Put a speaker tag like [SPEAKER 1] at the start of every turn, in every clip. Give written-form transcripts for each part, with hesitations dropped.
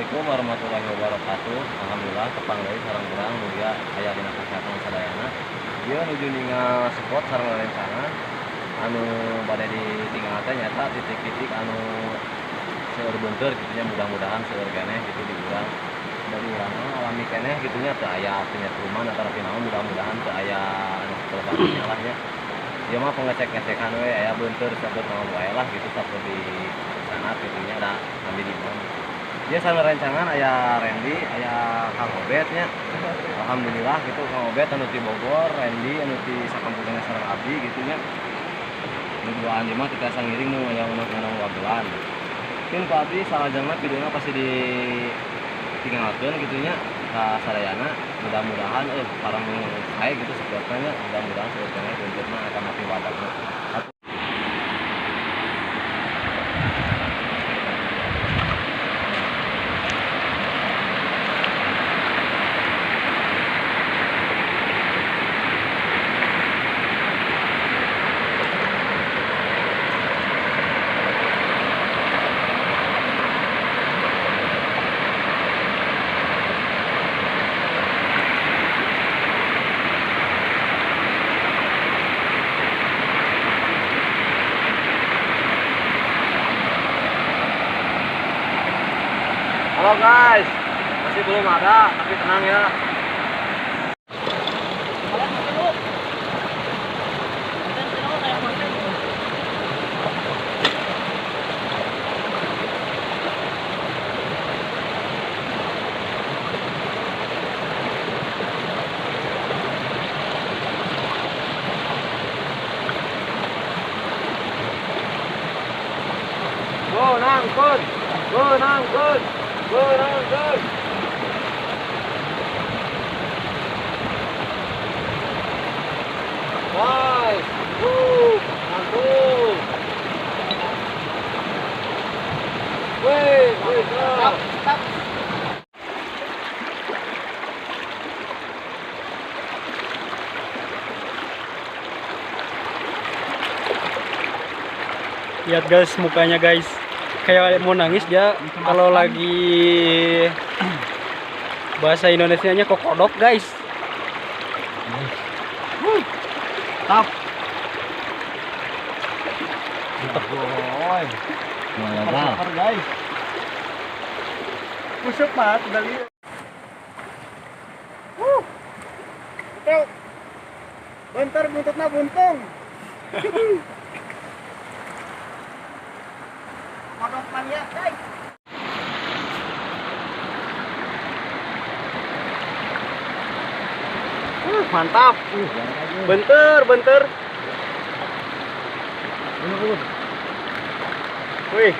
[SPEAKER 1] Assalamualaikum warahmatullahi wabarakatuh. Alhamdulillah tepang deui sareng urang mulia aya dina kesehatan sadayana. Ieu nuju ningal spot sareng rencana anu bade ditinggal teh nyata titik-titik anu seueur beunteur kitu nya, mudah-mudahan seueur keneh kitu di urang. Dari urang mah alami keneh kitu nya, teu aya penyetruman atau naon, mudah-mudahan teu aya anu kelebihannya lah nya. Ieu mah pengecek-ngecekan we aya beunteur sabet naon wae lah gitu, sabet di sana kitu nya da ambil di mana. Dia sama rencangan aya Randy, aya Kang Obet nya. Alhamdulillah gitu Kang Obet anu ti Bogor, Randy anu ti sakampungan sareng abdi gitu nya. Nu duaan ieu mah kita sangiring nu aya unang-unang wagelan. Mungkin ku abdi salajengna videona pasti ditinggalkeun gitu nya ka sadayana. Mudah-mudahan parang sae gitu supportna nya, mudah-mudahan seueur keneh bentukna eta mati wadakna. Halo guys, masih belum ada, tapi tenang ya. Go nangkut, go nangkut. Go. Nice. Woo, mantul. Wih, wih, stop, stop.
[SPEAKER 2] Lihat guys mukanya guys. Kayak mau nangis dia kalau lagi bahasa Indonesianya kokodok guys.
[SPEAKER 1] Top. Mantap boy. Mantap guys.
[SPEAKER 3] Busuk banget udah lihat. Betul. Bentar buntutna buntung. Kodok mania guys.
[SPEAKER 2] Mantap. Bentar, bentar. Wih.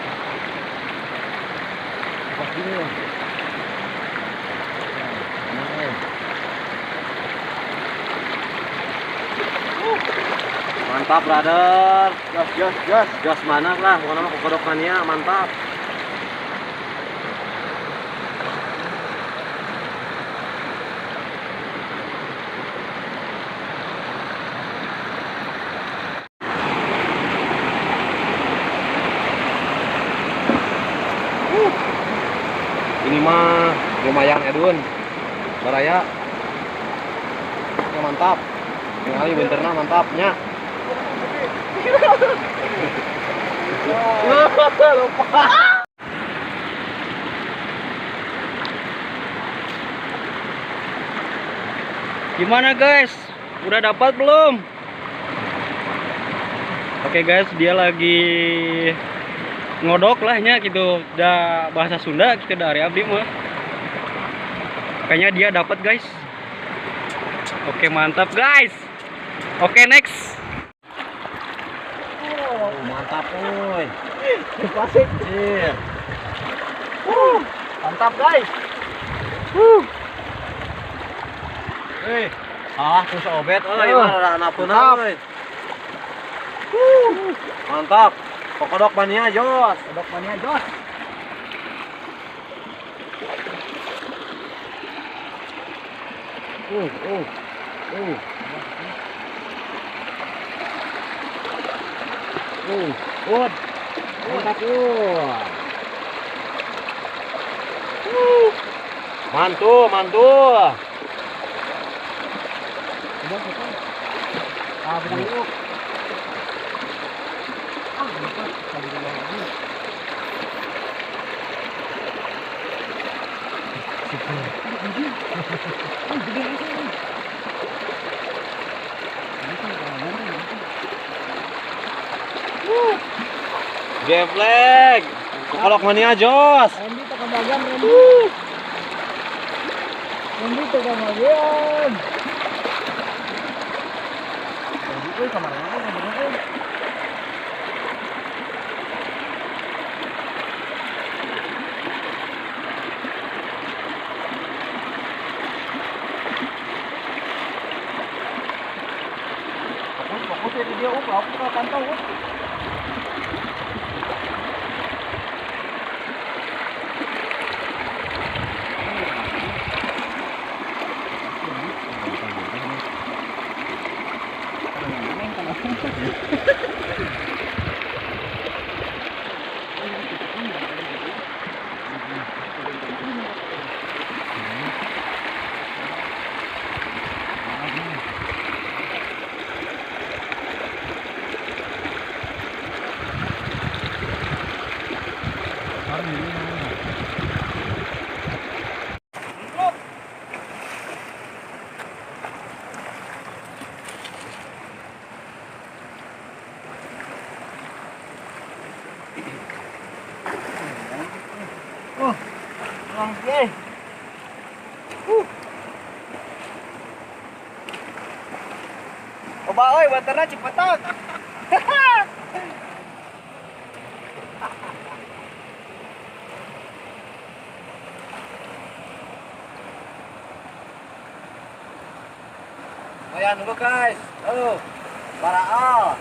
[SPEAKER 1] Mantap brother. Jos jos jos jos mana lah, pokoknya mah kokodok mania mantap. Ini mah lumayan edun. Baraya. Ya mantap. Tinggali benterna mantapnya. Lupa.
[SPEAKER 2] Gimana guys? Udah dapat belum? Oke guys, dia lagi ngodok lah nya gitu. Udah bahasa Sunda gitu dari abdi mah. Kayaknya dia dapat guys. Oke mantap guys. Oke next.
[SPEAKER 1] Oh, mantap woi.
[SPEAKER 3] Klasik. Mantap guys.
[SPEAKER 1] Ah, terus obet euy, mah rada puna euy. Mantap. Kokodok mania jos.
[SPEAKER 3] Kodok mania jos.
[SPEAKER 1] Mantap. Mantul, mantul.
[SPEAKER 3] Ah, benang yuk. Ah, lupa. Tadi dulu lagi.
[SPEAKER 1] Geflek. Kolok mania jos.
[SPEAKER 3] Randy tekan bagian Randy. Randy tekan bagian. Randy euy kamar mana kamar euy. Fokus ya di dia, aku ke pantau. Oh, oke. Oba oi, waterna cipetak.
[SPEAKER 1] Lumayan dulu guys. Halo. Baraal.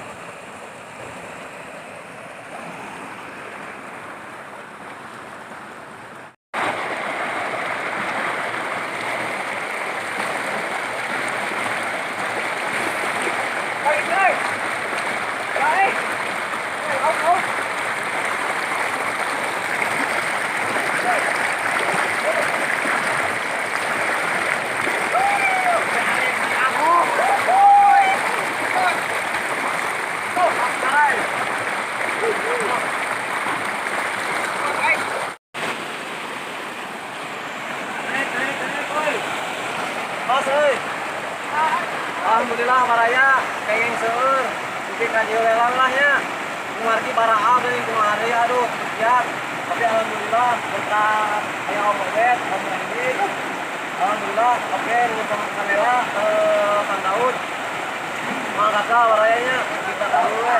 [SPEAKER 1] Alhamdulillah baraya pengen seueur dugi ka dieu lelang lah nya. Kumargi baraal geuning kumari aduh siap. Tapi alhamdulillah berkat aya Om Obet, Om Randy. Alhamdulillah oke nuhun kamera Kang Daud. Mangga kakak barayanya kita dulu.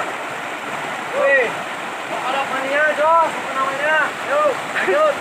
[SPEAKER 1] Wih, ada mania jos namanya. Yuk, lanjut.